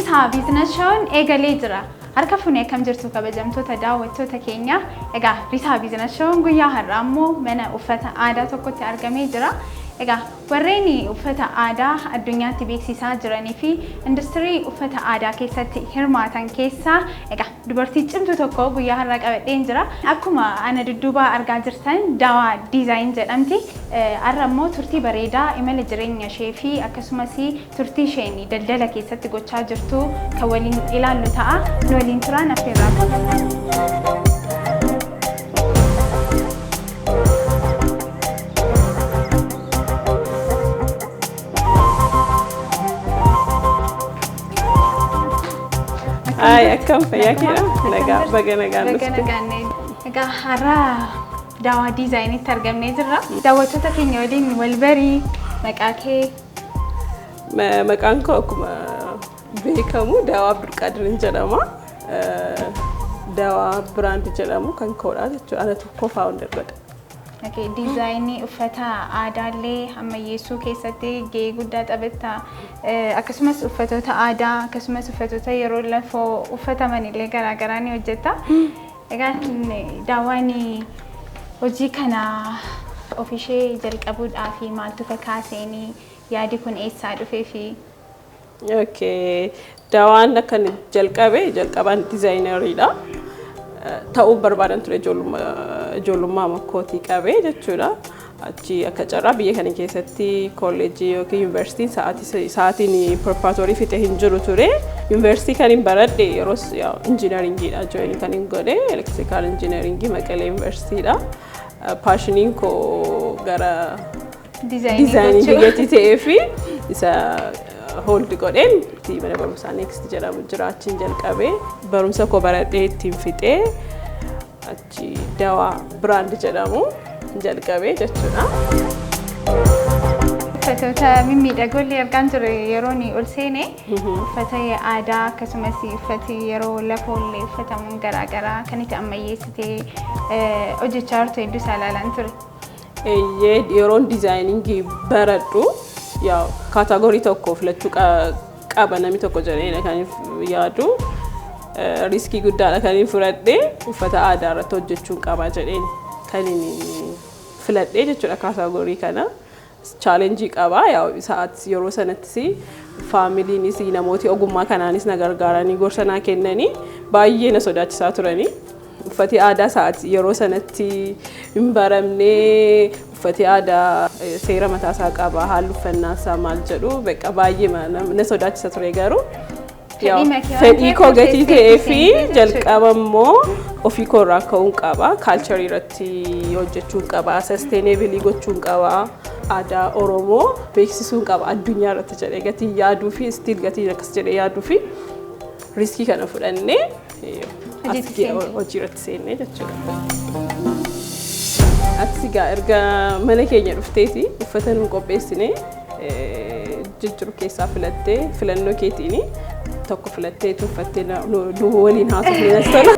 Risaa Business Shown eegalee jira. Harka fuunee akkam jirtu, kabajamtoota daawwattoota keenya? Egaa Risaa Business Shown guyyaa har'aa immoo mana uffata aadaa tokkotti argamee jira. Egaa warreen uffata aadaa addunyaatti beeksisaa jiranii fi industirii uffata aadaa keessatti hirmaatan keessaa egaa dubartii cimtuu tokko guyyaa har'aa qabadheen jira. Akkuma ana dudduuba argaa jirtan, Daawaa Design jedhamti. Har'a immoo turtii bareedaa imala jireenya ishee fi akkasumas turtii isheen daldala keessatti gochaa jirtu kan waliin ilaallu ta'a. Nu waliin turaan affeerraa. Ay, akkam, fayyaa keedha? Nagaa, baga nagaan Baga dhufte. nagaan. Egaa har'a Daawaa Designitti argamnee jirra. Daawwattoota keenya waliin wal barii, maqaa kee. Maqaan koo akkuma beekamu Daawaa Abdulqaadirin jedhama. Daawaa Brand jedhamu kan koodha jechuudha. Ana tokko founder godhe. Okay, diizaayinii uffata aadaallee ammayyeessuu keessatti gahee guddaa taphatta. Akkasumas uffatoota aadaa, akkasumas uffatoota yeroo lafoo uffataman illee garaagaraa ni hojjetta. Egaa Daawaan, hojii kana ofishee jalqabuudhaaf maaltu kakaaseenii, yaadi kun eessaa dhufee fi Okay. Daawaan akkan jalqabe, jalqabaan designeriidha. Ta'uu barbaadan ture ijoollummaa makkootii qabee jechuudha. Achi akka carraa biyya kana keessatti kolleejjii yookiin yuunivarsiitiin sa'aatiin preparatory fixe hin jiru ture. Yuunivarsiitii kan hin baradhe yeroos injiinaringiidha, join kan hin godhe electrical engineering Maqalee Yuunivarsiitiidha. Passioniin koo gara diizaayinii diizaayinii gochuu. Gatii ta'ee fi isa hold godheen itti mana barumsaa Next jedhamu jira, achiin jalqabee barumsa koo baradhee ittiin fixee achi Dawaa Brand jedhamu jalqabee jechuudha. Uffatoota mimmiidhagoo illee argaan ture yeroo inni ol seene. Uffata aadaa akkasumas uffati yeroo lafoo illee uffatamuun garaagaraa kan itti ammayyeessitee hojjechaa jirtu hedduu isaa ilaalaan ture. Eeyyee, yeroon designing baradhu yaa category tokko filachuu qaba namni tokko jedhee kan yaadu, risk guddaadha kan hin fudhadhee, uffata aadaa irratti hojjechuun qaba jedheen kan inni filadhee jechuudha category kana. Challenge qaba yaa sa'aat yeroo sanattis familynis namooti ogummaa kanaanis na gargaaranii gorsa naa kennanii baay'ee na sodaachisaa turanii. Uffati aadaa sa'aat yeroo sanatti hin baramne, uffati aadaa seera mataasaa qaba, haalli uffannaa isaa maal jedhu beekaa, baay'ee na sodaachisa ture, garuu Fedhii makee waan fedhii koo ta'eef gatii murteessitee ta'ee fi seentee jechuudha. Jalqaba immoo ofii koo irraa ka'uun qaba, culture irratti hojjechuun qaba, sustainable gochuun qaba, aadaa Oromoo beeksisuun qaba addunyaa irratti jedhee gatii yaaduu fi still gatii akkas jedhee yaaduu fi risk kana fudhannee Hojiitti seente. Hojii irratti seennee jechuudha. Ati egaa erga mana keenya dhufteeti uffata nu qopheessine jijjiiru keessaa filattee, filannoo keetiin tokko filattee uffattee nu waliin haasofne natti tola.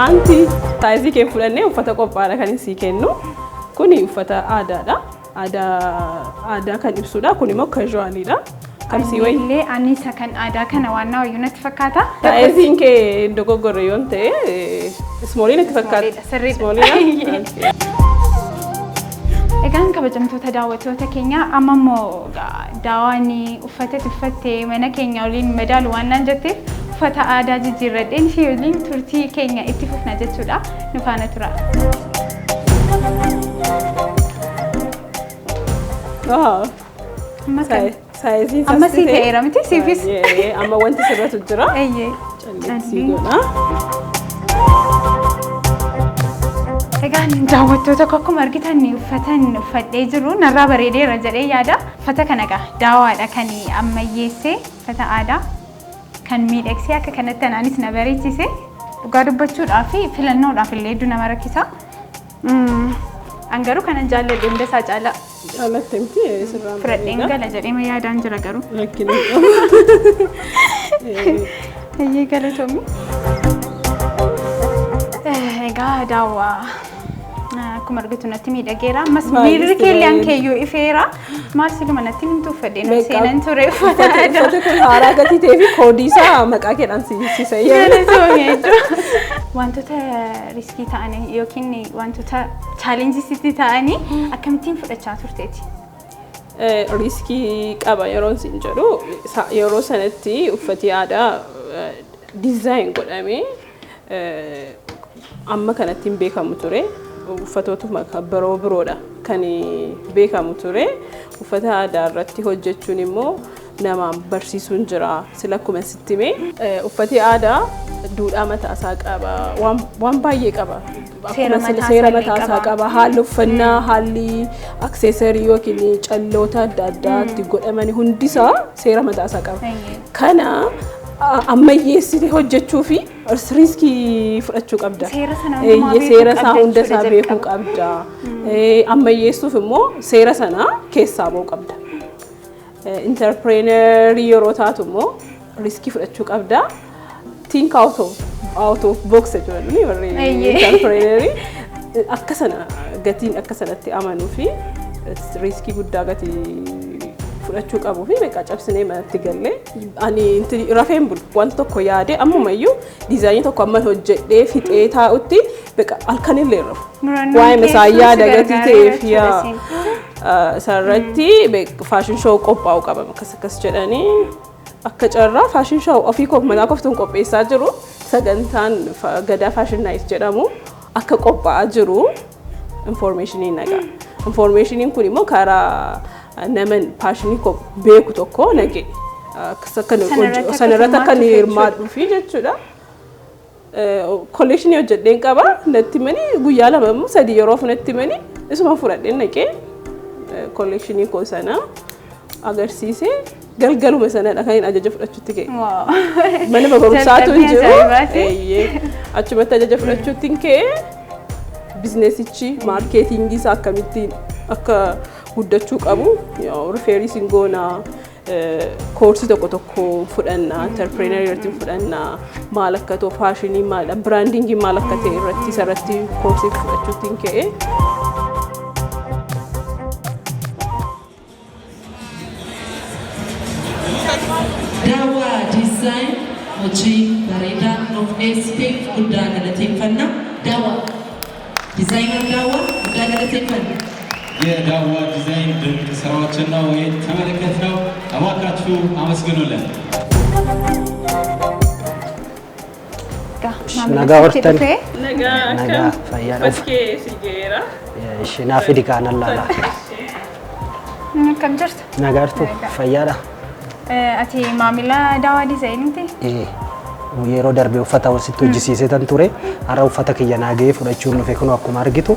Anti size kee fudhannee uffata qophaa'aadha kan sii kennu. Kuni uffata aadaadha. Aadaa kan ibsudha. Kun immoo casualiidha. Kan sii wayi. Illee ani isa kan aadaa kana waan na wayyu natti fakkaata. Sizeiin kee hin dogoggorre yoon ta'e smalliin itti fakkaata. Smalliidha, sirriidha. Smalliidha? Egaan kabajamtoota daawwattoota keenya, amma immoo Daawaan uffata uffattee mana keenya waliin madaalu waan naan jetteef, uffata aadaa jijjiirradheen ishee waliin turtii keenya itti fufna jechuudha. Nu faana tura. Wow. Amma kan Sizeiin Amma sii ta'eera miti siifis? Baay'ee, amma wanti sirratu jira. Eeyyee. Calleessii godha. Egaan daawwattoota koo, akkuma argitan uffatan uffadhee jiru narraa bareedeera jedhee yaada. Uffata kana egaa Daawaadha kan ammayyeessee, uffata aadaa kan miidhagsee, akka kanatti anaanis na bareechise. Dhugaa dubbachuudhaa fi filannoodhaaf illee hedduu nama rakkisa. An garuu kanan jaalladhe hunda isaa caalaa. Jaalatte miti, sirraan Fudhadheen bareeda. gala jedhee yaadaan jira garuu. Rakkina hin qabu. Eeyyee, galatoomi. Egaa Daawwaa, akkuma Akkuma argitu natti miidhageera. Ammas miirri keellaan keeyyuu ifeera. Maal siluma natti himtu uffadhee na seenan ture uffata aadaa. Uffati kun haaraa gatii ta'ee fi koodii isaa maqaa keedhaan si fayyadamu. Wantoota risk ta'anii yookiin wantoota challenge ta'anii akkamittiin fudhachaa turteeti? Risk qaba yeroon siin jedhu, yeroo sanatti uffati aadaa design godhamee amma kanatti hin beekamu ture. Uffatootuma biroo biroodha kan beekamu ture. Uffata aadaa irratti hojjechuun immoo namaan barsiisuun jira. Sila akkuma sitti hime, uffati aadaa duudhaa mataasaa qaba. Waan baay'ee qaba. Seera mataasaa qaba. Haalli uffannaa, haalli accessory yookiin calloota adda addaa itti godhaman hundisaa seera mataasaa qaba. Kana ammayyeessitee hojjechuu fi risk fudhachuu qabda. Seera isaa hunda isaa beekuu qabda. Ammayyeessuuf immoo seera sana keessaa ba'uu qabda. Entrepreneur yeroo taatu immoo risk fudhachuu qabda. Think out of box jechuudha warri entrepreneur akka sana gatiin akka sanatti amanuu fi risk guddaa gatii fudhachuu qabuu fi meeqa cabsinee manatti gallee, ani rafeen bulu. Wanta tokko yaadee ammumayyuu design tokko amma hojjedhee fixee taa'utti beeqa halkanillee rafu. Waa'ee isaa yaada gatii ta'eef isarratti fashion show qophaa'uu qaba akkas akkas jedhanii, akka carraa fashion show ofii koof mataa koftuun qopheessaa jiru, sagantaan Gadaa Fashion Night jedhamu akka qophaa'aa jiru information nagaa. Informationiin kun immoo karaa nama passion koo beeku tokko nage. Sanarratti akka inni hirmaadhuu fi jechuudha. Collection hojjedheen qaba, natti himanii, guyyaa 2 immoo 3 yeroo natti himanii, isuma fudhadheen naqee collection koo sana agarsiisee, galgaluma sanadha kan ajaja fudhachuutti ka'e. Mana barumsaatu hin jiru. Achumatti ajaja fudhachuutti hin ka'e. Businessichi marketing isaa akkamittiin akka guddachuu qabu refer siin goonaa, course tokko tokko fudhannaa, entrepreneur irratti fudhannaa, maal akka ta'u, fashion maal, branding maal akka ta'e irratti, isarratti course fudhachuutti hin ka'e. Daawwaa Design hojii bareedaa nuuf dhiyeessiteef guddaa galateeffanna. Daawwaa Designer Daawwaa guddaa galateeffanna. የዳዋ ዲዛይን ድንቅ ስራዎችን ነው የተመለከትነው። እባካችሁ አመስግኑልን። Nagaa hortan. Nagaa. Nagaa, fayyaa. Uffati si geera. Ishee naa fidi kaan allaala. Akkam jirtu? Nagaa jirtu, fayyaadha. Ati maamila Daawaa Designiiti? Yeroo darbe uffata sitti hojjisiisee tan ture. Har'a uffata kiyya naa ga'ee fudhachuun dhufe, kun akkuma argitu.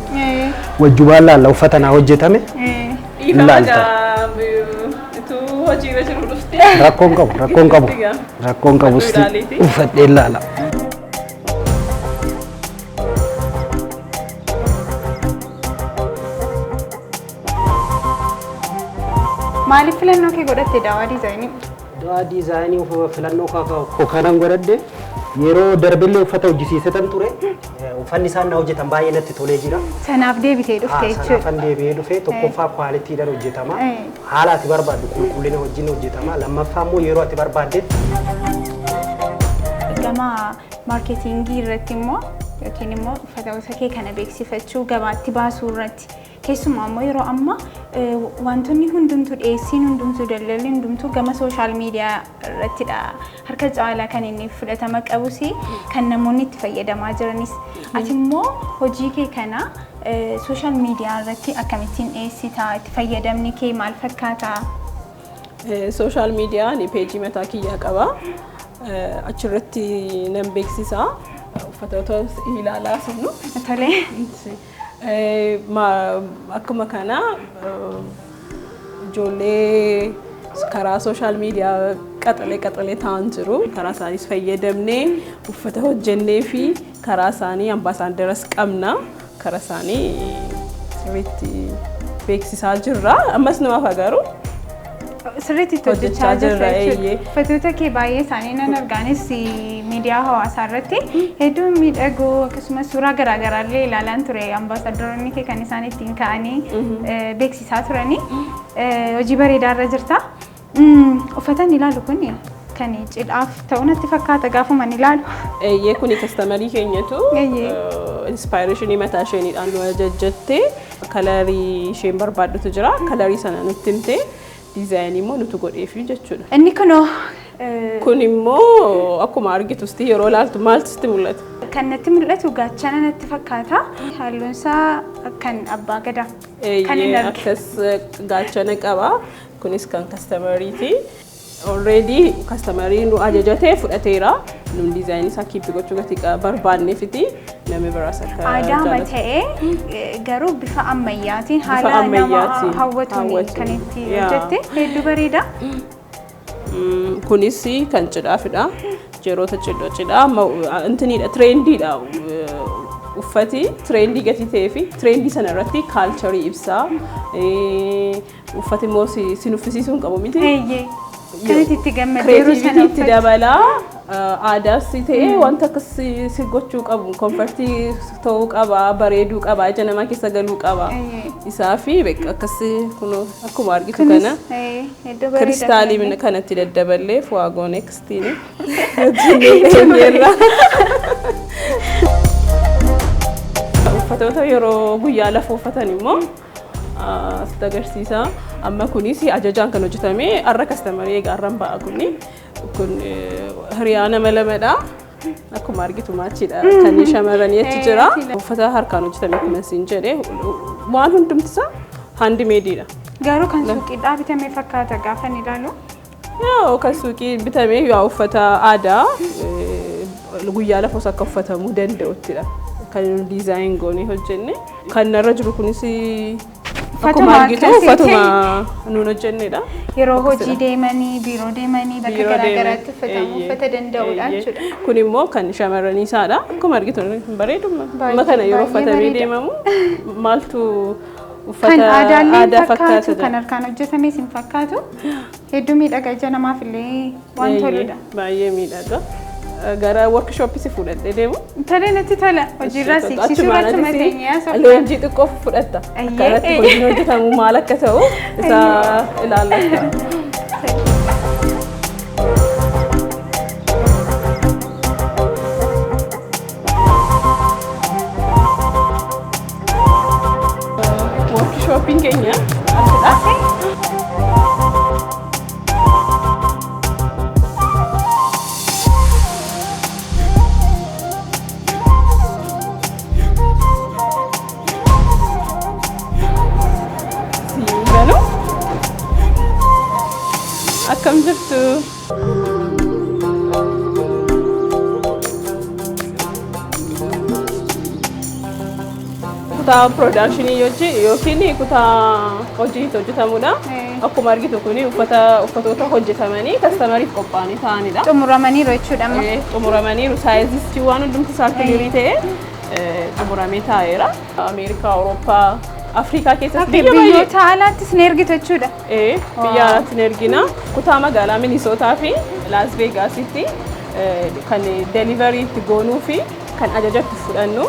Wajjubaan laalla uffata naa hojjetame. Dhiifama. Laalta. Gaa utuu hojiirra jiru dhufte. Rakkoon qabu, rakkoon qabu. Rakkoon qabu. Ilaaliiti. Uffadheen laala. Maaliif filannoo kee godhatte Daawaa Design? Daawaa Design filannoo koo kanan godhadhe, yeroo darbillee uffata hojjisiisee tan ture. Uffanni isaan na hojjetan baay'ee natti tolee jira. Sanaaf deebitee dhufte jechuudha. Sanaafan deebi'ee dhufe. Tokkoffaa qualitydhaan hojjetama. Haala ati barbaaddu qulqullina wajjin hojjetama. Lammaffaa immoo yeroo ati barbaaddetti. Gama marketing irratti immoo yookiin immoo uffata gosa kee kana beeksifachuu, gabaatti baasuu irratti, keessumaa immoo yeroo ammaa wantoonni hundumtuu, dhiyeessiin hundumtuu, daldalli hundumtuu gama social media irrattidha harka caalaa kan inni fudhatama qabus, kan namoonni itti fayyadamaa jiranis. Ati immoo hojii kee kana social media irratti akkamittiin dhiyeessitaa? Itti fayyadamni kee maal fakkaata? Social mediaan page mataa kiyyaa qaba. Achirratti nan beeksisa. Uffatoota ilaalaa sirnu. Tolee. Akkuma kana ijoollee karaa social media qaxalee qaxalee ta'an jiru. Karaa isaaniis fayyadamnee uffata hojjennee fi karaa isaanii ambassadors qabna. Karaa isaanii sirriitti beeksisaa jirra. Ammas namaaf agaruu. Sirriitti itti hojjechaa Hojjechaa jirta jirra, jechuudha. eeyyee. Uffatoota kee baay'ee isaanii nan argaanis miidiyaa hawaasaa irratti hedduu miidhagoo, akkasumas suuraa garaagaraa illee ilaalaan ture, ambaasaaddaroonni kee kan isaan ittiin ka'anii beeksisaa turanii. Hojii bareedaa irra jirta. Uffata inni ilaalu kun kan cidhaaf ta'u natti fakkaata gaafuma inni ilaalu. Eeyyee, kuni customerii keenyatu inspirationii mataa isheeniidhaan nu ajajjattee, colorii isheen barbaaddutu jira. Colorii sana nutti himtee, designii immoo nutu godheefi jechuudha. Inni kunoo Kun immoo akkuma argitusti yeroo ilaaltu maaltu sitti mul'ata? Kan natti mul'atu gaachana natti fakkaata. Halluun isaa kan abbaa gadaa. Kan inni Eeyyee, arge. Akkas gaachana qaba. Kunis kan customeriiti. Already customerii nu ajajatee fudhateera. Nun designii isaa keep gochuu gatii barbaanneefiti namni biraas akka Aadaa jaalatu. ta'ee garuu bifa ammayyaatiin, haala nama ammayyaatiin hawwatuun hawwatuun. kan itti hojjette hedduu bareeda. Kunis kan cidhaafidha. Yeroota cidhaa amma intiniidha, trendiidha. Uffati trendii gatii ta'ee fi trendii sana irratti culturii ibsaa. Uffati immoo si nuffisiisuu hin qabu miti. Eeyyee. Kan itti gammadde yeroo sana Creativity itti uffatu. dabalaa, aadaas ta'ee wanta akkas si gochuu qabu, comfortii ta'uu qaba, bareeduu qaba, ija namaa keessa galuu qaba. Isaa fi akkas kun akkuma argitu Kunis kana hedduu bareeda. Crystalii kanallee. Kanatti daddaballee fuwaagoon nextiin hojjennee keenyerra. Uffatoota yeroo guyyaa lafa uffatan immoo asitti agarsiisa. Amma kunis ajajaan kan hojjetame, har'a customerii egaa har'an ba'a kuni. Kun hiriyaa nama lamadha. Akkuma argitu matchiidha. Kan shamarranii achi jira. Uffata harkaan hojjetame akkuma isin jedhe, waan hundumti isaa handmadeiidha. Garuu kan suuqiidhaa bitame fakkaata gaafa inni ilaalu. Yaa, kan suuqii bitamee, yaa, uffata aadaa guyyaa lafoos akka uffatamuu danda'uttidha. Kan nu design goonee hojjenne. Kan narra jiru kunis akkuma Uffatuma argitu akkasii uffatuma nuun hojjennedha. Yeroo hojii deemanii, biiroo deemanii, bakka Biiroo deeman. garaagaraatti uffatamuu uffata danda'udha jechuudha. Kun immoo kan shamarranii isaadha. Akkuma argitu bareeduma. Amma kana yeroo Baay'ee uffatamee bareeda. deemamu maaltu uffata Kan aadaallee hin aadaa fakkaatu, fakkaata? kan harkaan hojjetames hin fakkaatu. Hedduu miidhaga, ija namaaf illee waan toludha. Baay'ee miidhaga. Gara workshopii si fudhadhee deemu. Tole, natti tola. Hojiirraa siiqsisuu irratti mateenyee haasofna. Leenjii xiqqoo fudhatta. Akka irratti hojiin hojjetamu maal akka ta'u isa ilaallata. Workshopiin keenya asidha. Simbanu. Akkam jirtu? Kutaa productionii yookiin kutaa hojii itti hojjetamudha. Akkuma argitu kuni uffata, uffatoota hojjetamanii customeriif qophaa'anii ta'anidha. Xumuramaniiru jechuudha amma. Xumuramaniiru, sizesii waan hundumti isaa clearii ta'e xumuramee taa'eera. Ameerikaa, Awurooppaa, Afrikaa keessatti biyya baay'ee Biyyoota alaattis ni ergitu jechuudha. Biyya alaatti ni ergina. Kutaa magaalaa Minisootaa fi Laas Veegaasitti kan delivery itti goonuu fi kan ajajatti fudhannu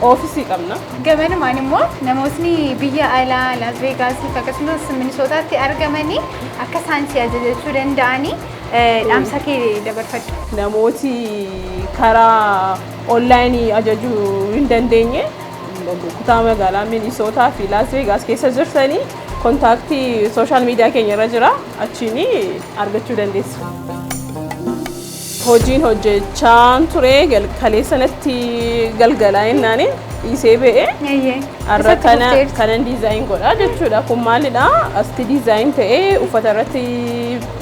officeii qabna. Gamanumaan immoo namootni biyya alaa Laas Veegaasii fi akkasumas Minisootaatti argamanii akka isaan si ajajachuu danda'anii dhaamsa kee dabarfadhu. Namooti karaa onlineii ajajuu hin dandeenye kutaa magaalaa Minisootaa fi Laas Veegaas keessa jirtanii contactii social media keenya irra jira, achiin argachuu dandeessu. Hojiin hojjechaan ture kaleessa natti galgalaa jennaan dhiisee ba'e. Har'a kana kanan design godha jechuudha. Kun maalidha? Asti design ta'ee uffata irratti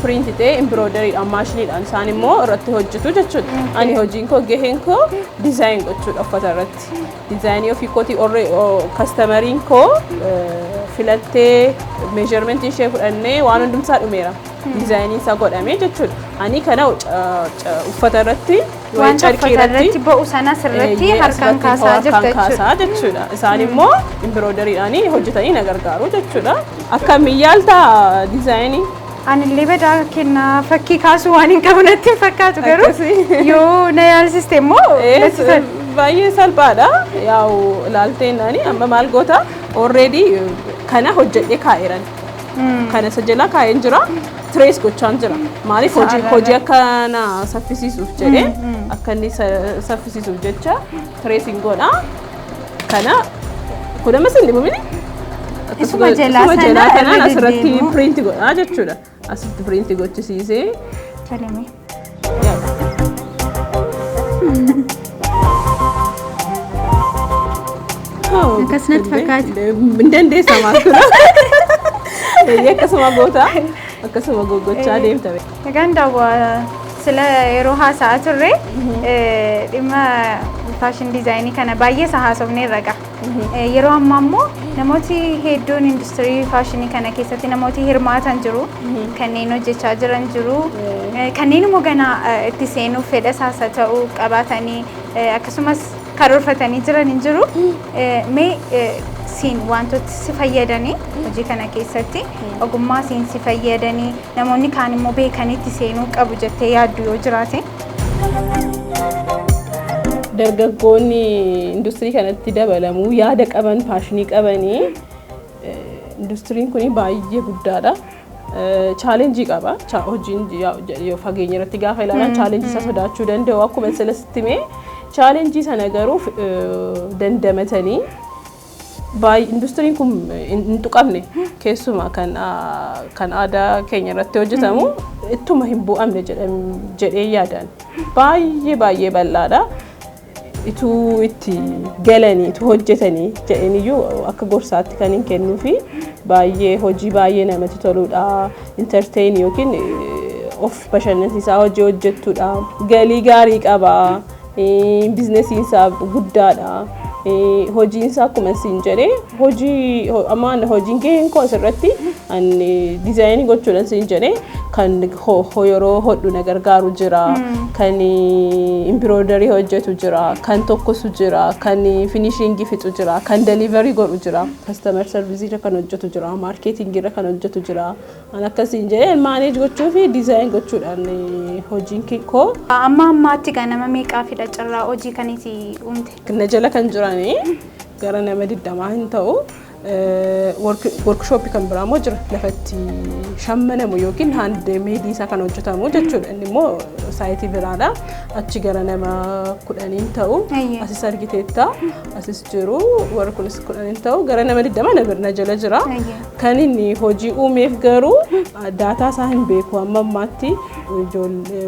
print ta'ee embroiderydhaan, maashiniidhaan isaan immoo irratti hojjetu jechuudha. Ani hojiin koo, gaheen koo design gochuudha uffata irratti. Designii ofii kootii orree customeriin koo filattee, measurementii ishee fudhannee, waan hundumsaa dhumeera. Designii isaa godhamee jechuudha. Ani kana uffata irratti Wanta uffata irratti ba'u sana sirriitti harkaan kaasaa jirta harkaan jechuudha. Kaasaa jechuudha. Isaan immoo embroiderydhaan hojjetanii na gargaaru jechuudha. Akkam yaaltaa designii? Anillee badaa kennaa fakkii kaasuu waan hin qabu natti hin fakkaatu, garuu yoo na yaalsiste immoo natti tola. Baay'ee salphaadha. Yaa'u ilaaltee naani amma maal goota, already kana hojjedhee kaa'eeran. Kana isa jala kaa'een jira. Trace gochaan jira. Maaliif, hojii akka na saffisiisuuf jedhee, akka inni saffisiisuuf jecha tracing godha. Kana kun amma sin dhibu mini? Isuma jalaa Isuma sana jalaa kanaan irra asirratti deddeebi'u. Print godha jechuudha. Asitti print gochisiisee. Toleme. Akkas natti fakkaata. Hin dandeessa maal tura. Akkasuma goota. Akkasuma goggochaa deemta. Egaan daawwa, sila yeroo haasa'aa turre dhimma fashion designii kana baay'ee isa haasofneerra ga'a. Yeroo ammaa immoo namooti hedduun industirii faashinii kana keessatti namooti hirmaatan jiru. Kanneen hojjechaa jiran jiru. Kanneen immoo ganaa itti seenuuf fedha isaas haa ta'u qabaatanii, akkasumas karoorfatanii jiran hin jiru. Mee siin wantoota si fayyadanii hojii kana keessatti, ogummaa siin si fayyadanii, namoonni kaan immoo beekanii itti seenuu qabu jettee yaaddu yoo jiraate. Dargaggoonni industirii kanatti dabalamuu yaada qaban, passionii qabanii, industiriin kun baay'ee guddaadha. Challengeii qaba. Hojiin yoo fageenya irratti gaafa ilaalan challengeii isa sodaachuu danda'u, akkuma silasitti himee, challengeii sana garuu dandamatanii, baay'ee industiriin kun hin tuqamne, keessumaa kan aadaa keenya irratti hojjetamu ittuma hin bu'amne jedhee yaadan, baay'ee baay'ee bal'aadha. Ituu itti galanii ituu hojjetanii jedhaniyyuu akka gorsaatti kan hin kennuufi, baay'ee hojii baay'ee namatti toludha. Entertain yookiin of bashannansiisaa hojii hojjettudha. Galii gaarii qaba. Businessiin isaa guddaadha. Hojiin isaa akkuma siin jedhee, hojii amma hojiin gaheen koo asirratti ani designii gochuudhaan siin jedhee, kan yeroo hodhu na gargaaru jira, kan embroidery hojjetu jira, kan tokkosu jira, kan finishingii fixu jira, kan delivery godhu jira, customer serviceii irra kan hojjetu jira, marketingii irra kan hojjetu jira. An akkasiin jedhee manage gochuu fi design gochuudhaan hojiin koo. Amma ammaatti gaa nama meeqaafidha carraa hojii kaniiti uumte? Na jala kan jiranii gara nama 20 hin ta'u. Workshopii kan biraa immoo jira, lafatti shammanamu yookiin hand madeii isaa kan hojjetamu jechuudha. Inni immoo siteii biraadha. Achi gara nama 10 ta'u. Asis argiteetta, asis jiru, warri kunis 10 ta'u, gara nama 20 na jala jira. Kan inni hojii uumeef garuu data isaa hin beeku amma ammaatti. Ijoollee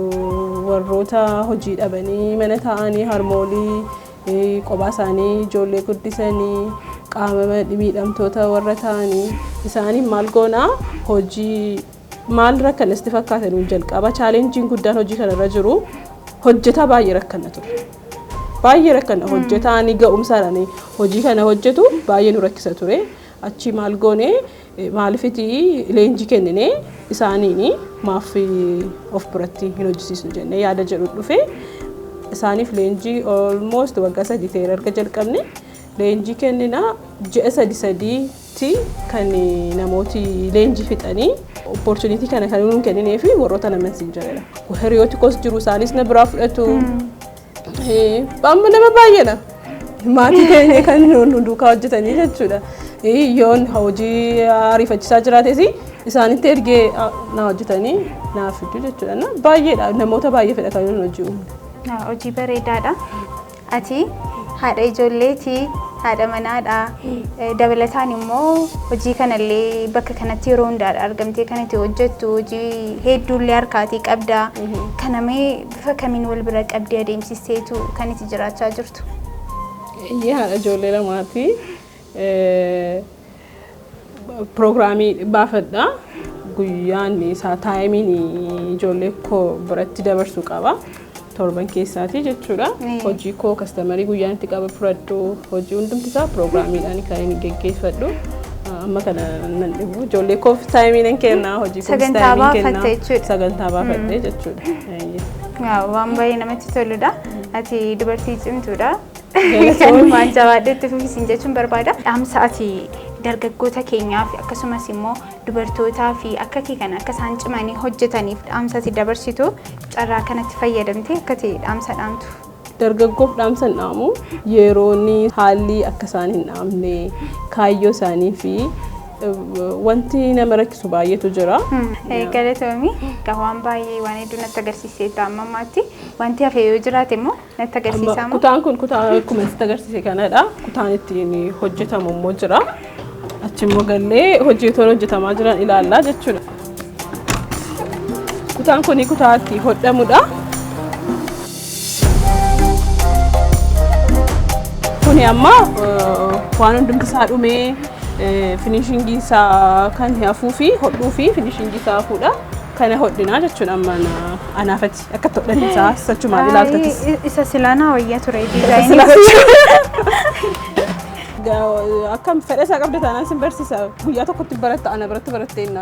warroota hojii dhabanii mana taa'anii, harmoolii kophaa isaanii ijoollee guddisanii, qaama miidhamtoota warra ta'anii, isaanii maal goonaa, hojii maal rakkanasti fakkaatan jalqaba challengeiin guddaan hojii kanarra jiru hojjetaa baay'ee rakkanna ture. Baay'ee rakkanna, hojjetaan ga'umsaadhaan hojii kana hojjetu baay'ee nu rakkisa ture. Achi maal goone, maaliifiti leenjii kennine isaaniin maaf of biratti hin hojjisiisnu jennee yaada jedhu dhufe. Isaaniif leenjii almost waggaa 3 ta'eera erga jalqabne. Leenjii kennina ji'a sadi sadiitti. Kan namooti leenjii fixanii opportunity kana kan nuun kenninee fi warroota naman siin jedhedha. Hiriyooti koos jiru, isaanis na biraa fudhatu. Amma nama baay'eedha. Maatii keenya kan nu duukaa hojjetanii jechuudha. Yoon hojii ariifachiisaa jiraates isaanitti ergee na hojjetanii naaf fidu jechuudha. Baay'eedha, namoota baay'ee fedha kan nuun hojii uumne. Hojii bareedaadha. Ati haadha ijoolleeti, haadha manaadha. Dabalataan immoo hojii kanallee bakka kanatti yeroo hundaadha argamtee kan itti hojjettu, hojii hedduullee harkaatii qabda. Kana mee bifa kamiin wal bira qabdee adeemsisteetu kan itti jiraachaa jirtu? Iyyee, haadha ijoollee lamaati. Programii baafadha. Guyyaan isaa timeiin ijoollee koo biratti dabarsuu qaba. Torban keessaati jechuudha. Hojii koo, customerii guyyaan itti qaba fudhadhu, hojii hundumti isaa programiidhaan kan inni geggeeffadhu. Amma kana nan dhibu, ijoollee koof timeii nan kenna, hojii koofis Sagantaa timeii kenna. baafatte jechuudha. Sagantaa baafadhe jechuudha. Waan baay'ee namatti toludha. Ati dubartii cimtuudha. Galatoomii. Kanumaan jabaadhee itti fufisiin jechuun barbaada. Dhaamsa ati Dargaggoota keenyaaf akkasumas immoo dubartootaa fi akka kee kana akka isaan cimanii hojjetaniif dhaamsati dabarsitu, carraa kanatti fayyadamtee akka ta'e dhaamsa dhaamtu. Dargaggoof dhaamsa hin dhaamu, yeroonni haalli akka isaan hin dhaamne, kaayyoo isaanii fi wanti nama rakkisu baay'eetu jira. Galatoomii, egaa waan baay'ee, waan hedduu natti agarsiiseetta amma ammaatti. Wanti hafe yoo jiraate immoo natti agarsiisaa moo? Kutaan kun kutaa akkuma sitti agarsiise kanadha. Kutaan ittiin hojjetamu immoo jira. Achi immoo gallee hojjettoonni hojjetamaa jiran ilaallaa jechuudha. Kutaan kun kutaa itti hodhamudha. Kuni amma waan hundumti isaa dhumee, finishingii isaa kan hafuu fi hodhuu fi finishingii isaa hafuudha. Kana hodhinaa jechuudha. Amma anaafati akka itti hodhan isaa sachumaan ilaaltatis. Isa silaanaa wayyaa ture diizaayinii gochuu. Akkam, fedha isaa qabda taanaan sin barsiisa. Guyyaa tokkotti baratta, ana biratti baratteenna.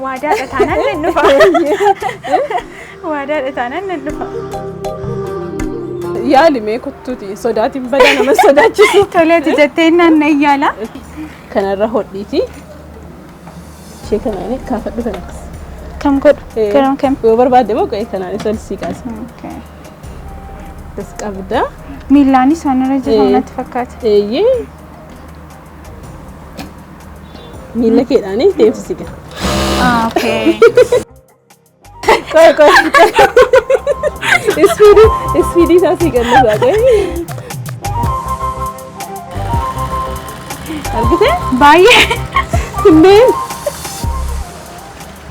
Waadaadha taanaan nan dhufa. Waadaadha taanaan nan dhufa. Yaali mee, kottuuti, sodaatiin badaa nama sodaachisu. Toleeti jettee naan nan yaala. Kanarra hodhiiti. Ishee kanaan kaafadhu, kan akkas. Kam godhu? Garam kam? Yoo barbaadde immoo qo'ee kanaan ol sii kaasa. Akkas qabda. Miillaanis waan irra jiru natti fakkaata. Eeyyee. Miilla keedhaanii deemsisi gara. Okay. Qoy, qoy. Speedii isaa sii gannasaa, qoy. Argitee? Baay'ee. Kunneen.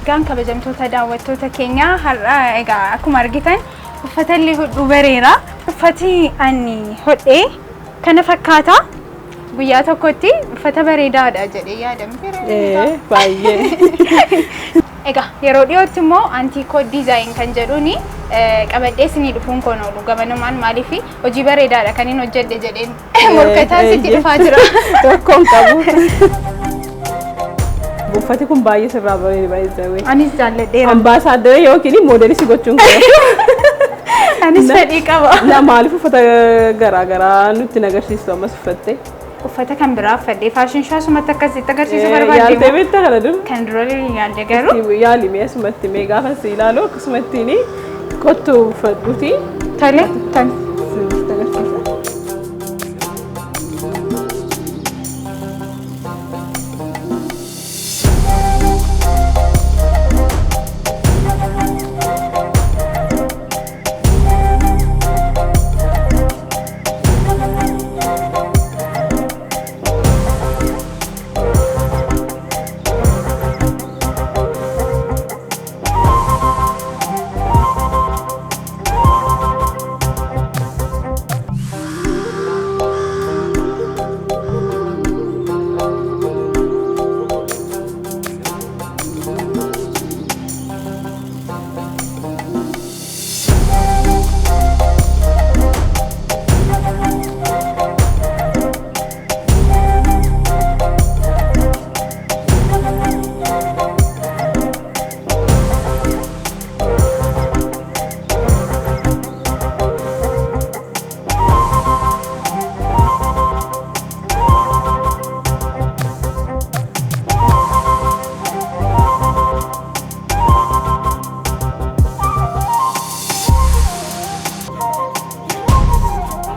Egaan kabajamtoota daawwattoota keenyaa, har'a egaa akkuma argitan uffata illee hodhuu bareera. Uffati ani hodhee kana fakkaata. Guyyaa tokkotti uffata bareedaadha jedhee yaadamte. Ee, baay'ee. Egaa yeroo dhiyootti immoo Antiikoo Design kan jedhuuni qabadhee isinii dhufuun koon oolu gamanumaan, maaliif hojii bareedaadha kan hin hojjedhe jedheen morkataa sitti dhufaa jira. Rakkoon qabu. Uffati kun baay'ee sirraa bareeda, baay'ee. Anis jaalladheera. Ambaasaadara yookiin moodelii si gochuun koo. Anis fedhii qaba. Na maaliif uffata garaa garaa nutti hin agarsiistu ammas uffatte? Uffata kan biraa uffadhee fashion show asumatti akkasitti agarsiisuu barbaadde. Yaaltee beektaa kana dura? Kan dura yaalle garuu. Yaali mee, asumatti mee gaafa si ilaalu akkasumattiin kottu uffadhuuti. Tole, tole. Sitti agarsiisa.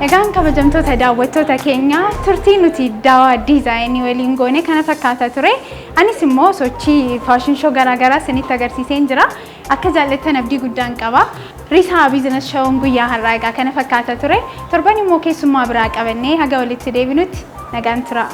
Egaan kabajamtoota daawwattoota keenya, turtii nuti Daawaa Diizaayinii waliin goone kana fakkaata ture. Anis immoo sochii fashion show garaagaraa isinitti agarsiiseen jira. Akka jaallattan abdii guddaan qaba. Risaa Business Shown guyyaa har'aa egaa kana fakkaata ture. Torban immoo keessummaa biraa qabannee haga walitti deebinutti nagaan tura.